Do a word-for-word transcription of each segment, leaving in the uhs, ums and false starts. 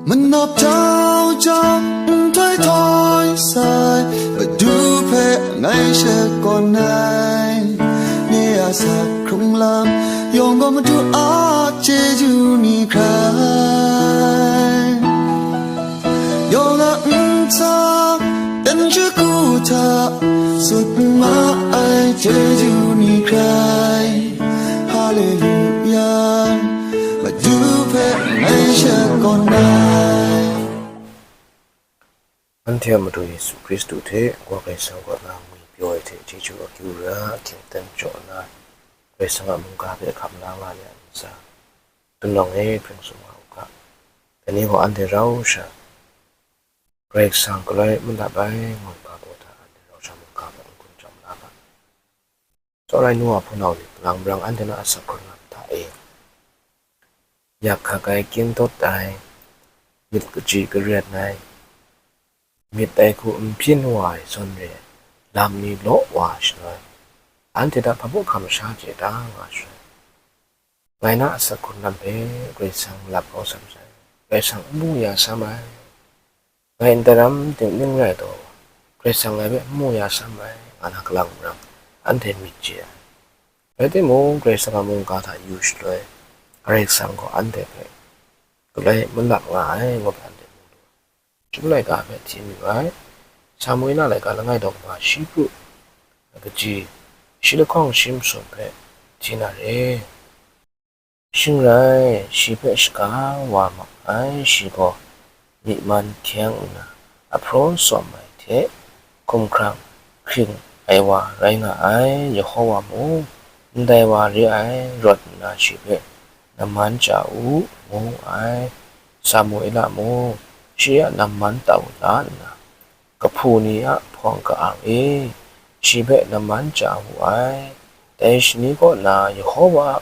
Manap jau jau, nhtoi htoi sai, Madu hpe ngai shakawn ai. Nye a sa hkrung lam yawng gaw Madu a chyeju ni hkrai. Yawng a ntsa, dan shagu hta, sut ma ai chyeju ni hkrai. Haleluya, Madu hpe ngai shakawn ai. Anhte a Madu Yesu Hkristu hte Karai Kasang kaw na ngwi pyaw ai hte chyeju akyu ra, hkying ten jaw na, Karai Kasang a mungga hpe hkam la nga ai ntsa, Tunlawng e hpring sum nga u ga. Dai ni gaw anhte rau sha, Karai Kasang galoi manlap ai ngu ga gaw hta anhte rau sha mungga hpe n-gun chyam la ga. Tsawra ai nu wa hpunau ni, kalang marang anhte na asak hkrung lam hta e, yak hkak ai, kyin dawt ai, myit kachyi karen ai, myit dai hku n byin wa ai zawn re ai lam ni law wa shaloi, anhte hta hpa mung hkam sha chye da nga shaloi, ngai na asak hkrung lam hpe Karai Kasang lap kau sam sai, Karai Kasang n mu ya sam ai, ngai ndai ram ting ning rai taw, Karai Kasang ngai hpe n mu ya sam ai, nga na kalang marang anhte myit chye ai. Rai timung, Karai Kasang a mungga hta yu shaloi, Karai Kasang gaw anhte hpe galoi manlap nga ai, ngu hpe anhte mu lu ai. Chyum laika hpe hti mayu ai, Samuela laika langai daw kaba shi pru ai kaji, shi lahkawng shi masum hpe hti na re. Shing rai, shi hpe shaga wa ma ai, shi gaw myi man hkyeng nna, ahpraw tsawm ai hte hkumhkrang hkring ai wa rai nga ai. Yawhawa mung, ndai wa re ai rawt nna, shi hpe namman chya u, ngu ai. Samuela mung, shi a namman tau la nna, kahpu ni a hpawng ka-ang e, shi hpe namman chya wu ai. Dai shani kaw na Yawhawa a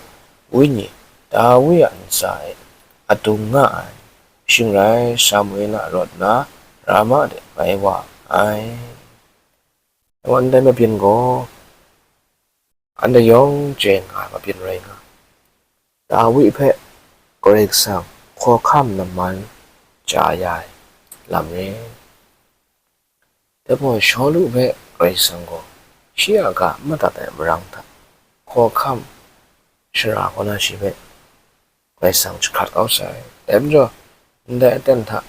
Wenyi Dawi a ntsa e adung nga ai. Shing rai, Samuela rawt nna Rama de mai wa ai. Wan dai mabyin gaw, anhte yawng chye nga ai mabyin rai nga, Dawi hpe Karai Kasang hkawhkam namman chya ya ai lam re. Dai gaw, Shawlu hpe Karai Kasang gaw shi a ga madat ai marang hta, hkawhkam shara kaw na shi hpe Karai Kasang jahkrat kau sai. Dai majaw, ndai aten hta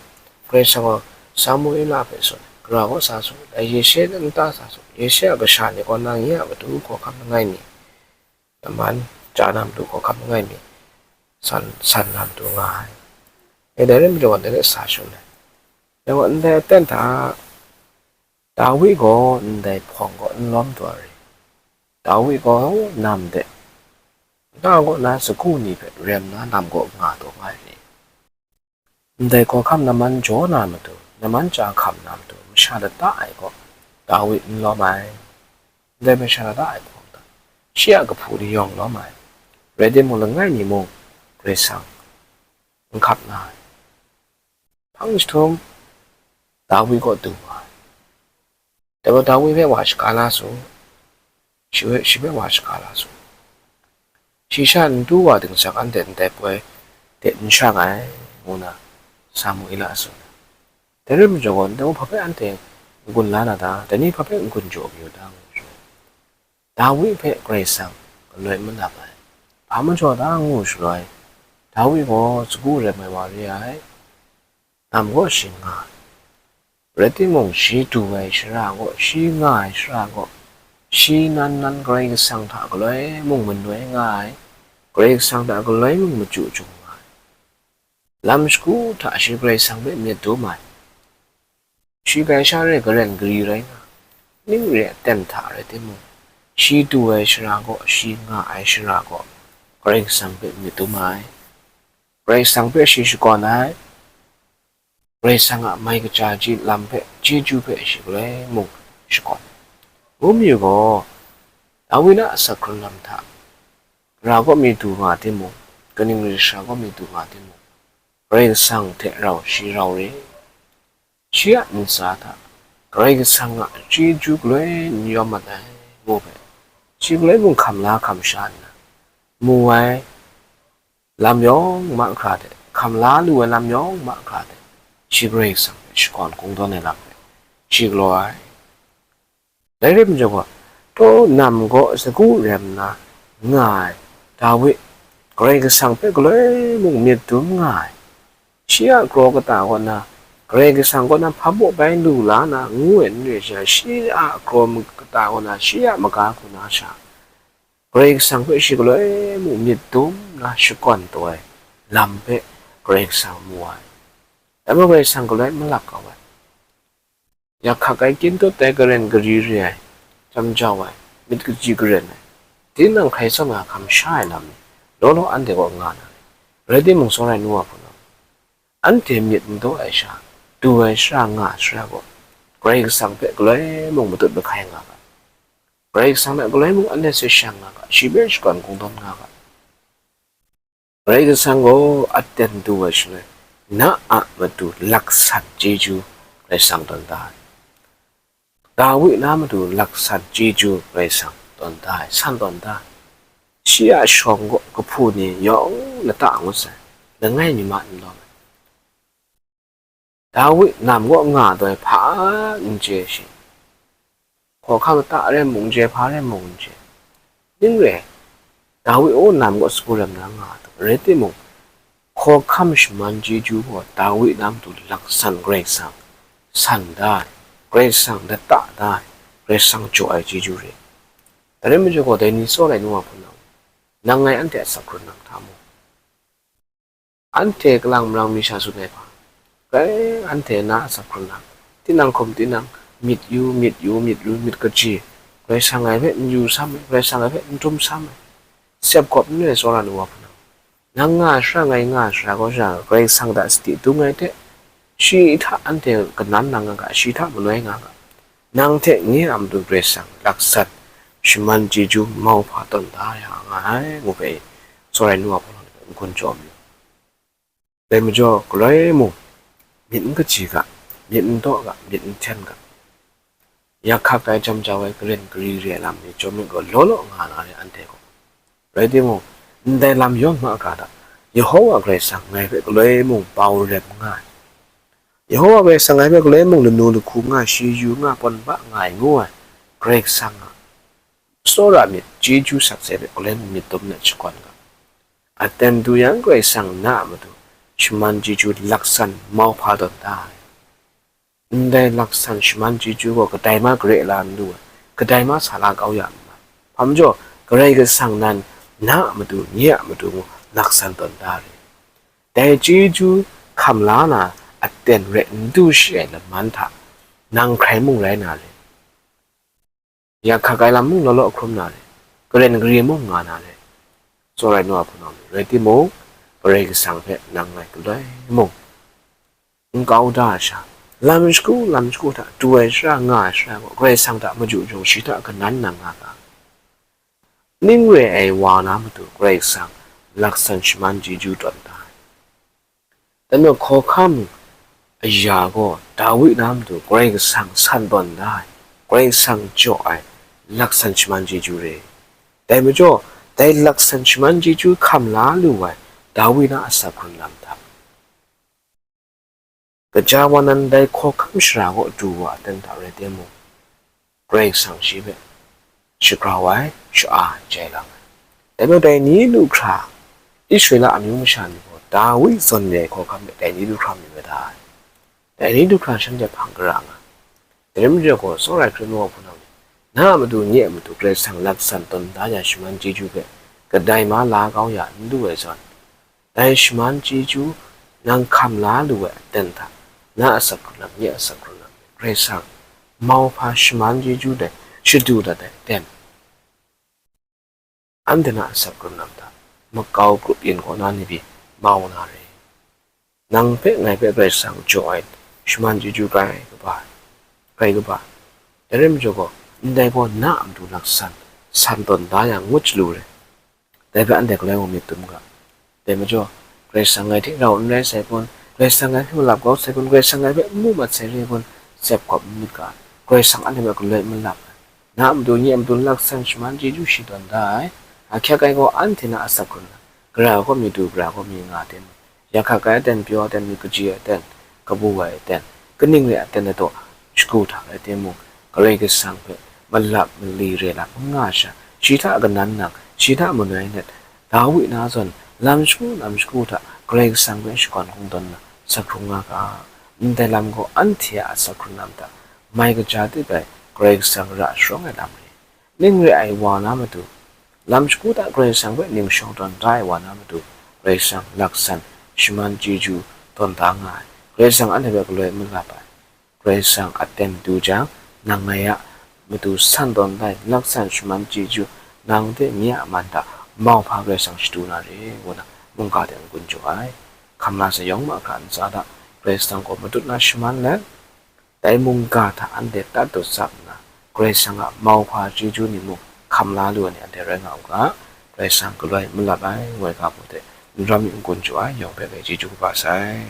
Karai Kasang gaw Samuela hpe tsun ai, gara kaw sa su, dai Yeshe nta sa su, Yeshe a kasha ni kaw na nye a matu hkawhkam langai mi, namman chya na matu hkawhkam langai mi, san, san na matu nga ai. E, dai rai majaw, dai hte sa shun ai. Dai gaw, ndai aten hta Dawi gaw ndai hpawng kaw n lawm taw ai re. Dawi gaw nam de, nta kaw na sagu ni hpe rem na lam kaw nga taw nga ai re. Ndai hkawhkam namman jaw na matu, namman chya hkam na matu, masha lata e kaw Dawi n lawm ai. Ndai masha lata e hpawng hta, shi a kahpu ni yawng lawm ai. Rai timung, langai mi mung Karai Kasang n hkap na ai. Hpang jahtum, Dawi kaw du wa ai. Dai gaw, Dawi hpe wa shaga la su, shi hpe, shi hpe wa shaga la su. Shi sha n du wa ting sak, anhte ndai poi de n shang ai, ngu na Samuela a tsun ai. Dai rai majaw gaw, ndai hpa hpe anhte n-gun la na ta? Dai ni hpa hpe n-gun jaw mayu ta, ngu shaloi, Dawi hpe Karai Kasang galoi manlap ai. Hpa majaw ta ngu shaloi, Dawi gaw sagu rem ai wa re ai, nam kaw shi nga ai. Rai timung, shi du ai shara kaw, shi nga ai shara kaw, shi nan nan Karai Kasang hta galoi mung manoi nga ai, Karai Kasang hta galoi mung machyu chyu nga ai. Lam shagu hta shi Karai Kasang hpe myit dum ai. Shi bai sha re garen gari rai nga, ning re ai aten hta rai timung, shi du ai shara kaw, shi nga ai shara kaw, Karai Kasang hpe myit dum ai. Karai Kasang hpe shi shakawn ai. Karai Kasang a mai kaja ji lam hpe, chyeju hpe shi galoi mung shakawn ai. Ngu mayu gaw, Dawi na asak hkrung lam hta, gara kaw mi du nga timung, kaning rai sara kaw mi du nga timung, Karai Kasang hte rau shi rau re. Shi a ntsa hta Karai Kasang a chyeju galoi n yawm mat ai, ngu hpe, shi galoi mung hkam la hkam sha nna, mu ai lam yawng mahkra hte, hkam la lu ai lam yawng mahkra hte, shi Karai Kasang hpe shakawn kungdawn ai lam hpe shi galaw ai. Dai rai majaw gaw, taw nam gaw sagu rem nna nga ai Dawi, Karai Kasang hpe galoi mung myit dum nga ai, shi a kraw kata kaw na, Karai Kasang kaw na hpa baw bai lu la na ngu ai n re sha, shi a kraw kata kaw na, shi a maga hku na sha, Karai Kasang hpe shi galoi mung myit dum na shakawn taw ai lam hpe Karai Kasang mu ai. Dai majaw Karai Kasang galoi malap kau ai. Yak hkak ai, kyin tut ai, karen gari re ai, jam jau ai, myit kaji karen ai, tinang hkrai tsawm ai hkam sha ai lam ni, law law anhte kaw nga na rai. Rai timung, tsawra ai nu wa hpunau, anhte myit n daw ai sha, du ai sara nga ai sara gaw, Karai Kasang hpe galoi mung matut mahkai nga ga, Karai Kasang hta galoi mung anhte hte shang nga ga, shi hpe shakawn kungdawn nga ga. Karai Kasang gaw aten du ai shaloi, na a matu laksan chyeju Karai Kasang tawn da ai. Dawi na matu laksan chyeju Karai Kasang tawn da ai, san tawn da ai. Shi a shawng gaw kahpu ni yawng lata ngut sai, langai mi ma n lawm ai. Dawi nam kaw nga ai hpa n chye shi, hkawhkam lata rai mung n chye, hpa rai mung n chye. Ning re ai, Dawi gaw nam kaw sagu rem na nga ai, rai timung, hkawhkam shaman chyeju gaw Dawi na matu laksan Karai Kasang san da ai, Karai Kasang lata da ai, Karai Kasang jaw ai chyeju re. Dai rai majaw gaw, dai ni tsawra ai nu wa hpunau, nang ngai anhte a asak hkrun lam hta mung, anhte kalang marang mi sha tsun ai hpa, grai anhte na a asak hkrun lam, tinang hkum tinang, myit yu, myit yu, myit yu, myit kaji, Karai Kasang ngai hpe n yu sam ai, Karai Kasang ngai hpe n htum sam ai, sep gawp n ai tsawra ai nu wa hpunau, nang nga ai sara, ngai nga ai sara kaw sha, Karai Kasang hta sadi dung ai hte, shi hta anhte kanan na nga ga, shi hta manoi nga ga, nang hte nye a matu Karai Kasang laksan shaman chyeju mauhpa tawn da ya nga ai, ngu hpe tsawra ai nu wa hpunau ni hpe n-gun jaw mayu. Dai majaw, galoi mung myit n kaji ga, myit n daw ga, myit n hten ga, yak hkak ai, jam jau ai, karen gari re ai lam ni chyawm myit gaw, law law nga na re anhte gaw. Rai timung, ndai lam yawng hta ga da, Yehowa Karai Kasang ngai hpe galoi mung bau rem nga ai, Yehowa Karai Kasang ngai hpe galoi mung lanu lahku nga, shi yu nga, pawn ba nga ai ngu ai Karai Kasang a tsawra myit, chyeju sakse hpe galoi mung myit dum let shakawn ga, aten du yang Karai Kasang na a matu shaman chyeju laksan mauhpa tawn da ai. Ndai laksan shaman chyeju gaw kadai ma gare la n lu ai, kadai ma sa la kau ya n mai. Hpa majaw, Karai Kasang nan na a matu, nye a matu mung laksan tawn da re. Dai chyeju hkam la na aten rai n du shi ai laman hta, nang hkrai mung rai na re. Yak hkak ai lam mung law law hkrum na re, karen gari mung nga na re, tsawra ai nu wa hpunau ni, rai timung, Karai Kasang hpe nang ngai galoi mung n kau da ai sha, lam shagu lam shagu hta du ai sara nga ai sara gaw, Karai Kasang hta maju jung shi hta kanan na nga ga. Ning re ai wa na matu Karai Kasang laksan shaman chyeju tawn da ai. Dai majaw, hkawhkam aya gaw Dawi na matu Karai Kasang san tawn da ai, Karai Kasang jaw ai laksan shaman chyeju re. Dai majaw, dai laksan shaman chyeju hkam la lu ai Dawi na a asak hkrun lam hta, kaja wa nan dai hkawhkam shara kaw du wa aten hta rai timung, Karai Kasang shi hpe shagrau ai, sha-a ai, jai lang ai. Dai majaw, dai ni lu hkra, Israela amyu masha ni gaw Dawi zawn re ai hkawhkam hpe dai ni lu hkra mayu ai ta? Dai ni lu hkra shanhte hpang gara nga. Dai rai majaw gaw, tsawra ai Hkristu wa hpunau ni, na a matu, nye a matu Karai Kasang laksan tawn da ya shaman chyeju hpe kadai ma la kau ya n lu ai zawn, dai shaman chyeju nang hkam la lu ai aten hta, na a asak hkrun lam, nye a asak hkrun lam, Karai Kasang mauhpa shaman chyeju dai shadu dat ai aten, anhte na a asak hkrun lam hta makau grup yin kaw na ni pyi mau na re. Nang hpe ngai hpe Karai Kasang jaw ai shaman chyeju grai kaba, grai kaba. Dai rai majaw gaw, ndai gaw na a matu laksan san tawn da yang ngut chyalu re. Dai hpe anhte galoi mung myit dum ga. Dai majaw, Karai Kasang ngai hte rau n rai sai kun, Karai Kasang ngai hpe malap kau sai kun, Karai Kasang ngai hpe n mu mat sai re kun, sep gawp n myit ga, Karai Kasang anhte hpe galoi malap ai. Na a matu, nye a matu laksan shaman chyeju shi tawn da ai. Ahkyak ai gaw anhte na a asak hkrun lam, gara gaw mi du, gara gaw mi nga ai aten, yak hkak ai aten, pyaw aten, myit kaji ai aten, kabu ai aten, kaning re ai aten daw shagu hta rai timung, Karai Kasang hpe malap mali re lam n nga sha, shi hta kanan nang, shi hta manoi net, Dawi na zawn, lam shagu lam shagu hta Karai Kasang hpe shakawn kungdawn na, asak hkrung nga ga, ndai lam gaw anhte a asak hkrung lam hta mai kaja tit ai Karai Kasang ra sharawng ai lam re. Ning re ai wa na matu, lam shagu hta Karai Kasang hpe ning shawng tawn da ai wa na matu, Karai Kasang laksan, shaman chyeju tawn da nga ai. Karai Kasang anhte hpe galoi malap ai. Karai Kasang aten du jang, nang ngai a matu san tawn da ai laksan, shaman chyeju, nang de nye a man hta mauhpa Karai Kasang shadu na re, ngu na mungga de n-gun jaw ai. Hkam la sayawng mahkra ntsa hta Karai Kasang gaw matut na shaman let, dai mungga hta anhte tat dawt tsap nna, Karai Kasang a mauhpa chyeju ni mung hkam la lu ai ni anhte rai nga u ga, Karai Kasang galoi malap ai, ngu ai ga hpe n ram n-gun jaw ai, yawng hpe ngai chyeju kaba sai.